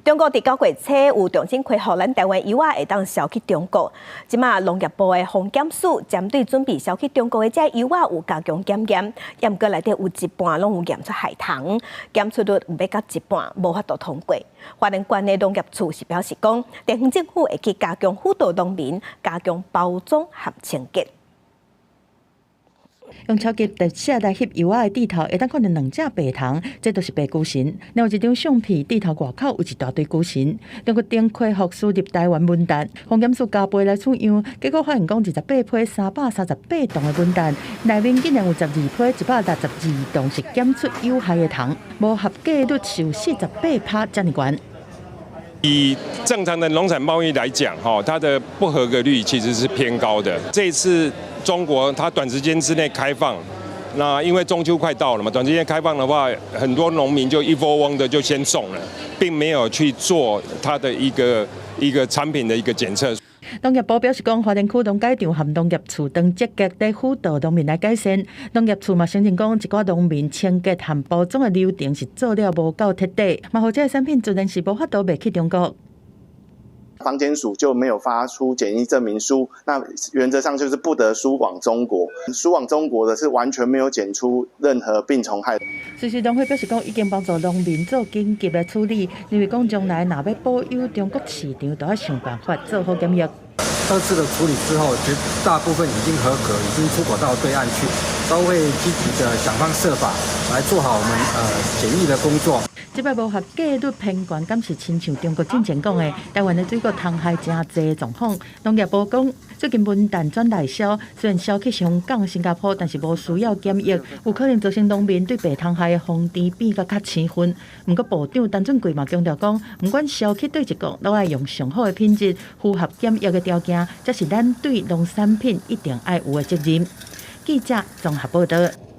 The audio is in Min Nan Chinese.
中國佇9月初有重新開放咱台灣柚仔會當銷去中國。這馬農業部的防檢署針對準備銷去中國的這柚仔有加強檢驗，毋過內底有一半攏有驗出害蟲，檢出率有欲到一半，無法度通過。花蓮縣的農業處是表示講，地方政府會去加強輔導農民，加強包裝和清潔。用超級特寫來翕柚仔的蒂頭，會當看著兩隻白蟲，這就是白龜蟳。另外一張相片，蒂頭外口有一大堆龜蟳。中國頂開放輸入台灣文旦，防檢署加倍來取樣，結果發現講28批338噸的文旦，內面竟然有12批162噸是檢出有害的蟲，無合格率是有48%遮爾懸。以正常的農產貿易來講，哈，它的不合格率其實是偏高的。這次中國它短時間之內開放，那因為中秋快到了嘛，短時間開放的話，很多農民就一窩蜂的就先送了，並沒有去做它的一個一個產品的一個檢測。農業部表示講，花蓮區農改場和農業處當積極咧輔導農民來改善。農業處嘛承認講，一寡農民清潔和包裝的流程是做了無夠徹底，嘛予這个產品自然是無法度賣去中國。防檢署就沒有發出檢疫證明書，那原則上就是不得輸往中國。輸往中國的是完全沒有檢出任何病蟲害。瑞士農會表示講，已經幫助農民做緊急的處理，認為講將來若欲保有中國市場，都愛想辦法做好檢疫。二次的處理之後，絕大部分已經合格，已經出口到對岸去，都會積極的想方設法來做好我們檢疫的工作。這擺無合格率偏懸，敢是親像中國進前講的，台灣的水果蟲害誠濟狀況。農業部講，最近文旦轉內銷，雖然銷去香港、新加坡，但是無需要檢疫，有可能造成農民對白蟲害的防治變甲較生分。毋過部長陳俊貴嘛強調講，毋管銷去佗一國，攏愛用上好的品質，符合檢疫的條件，這是咱對農產品一定愛有的責任。記者綜合報道。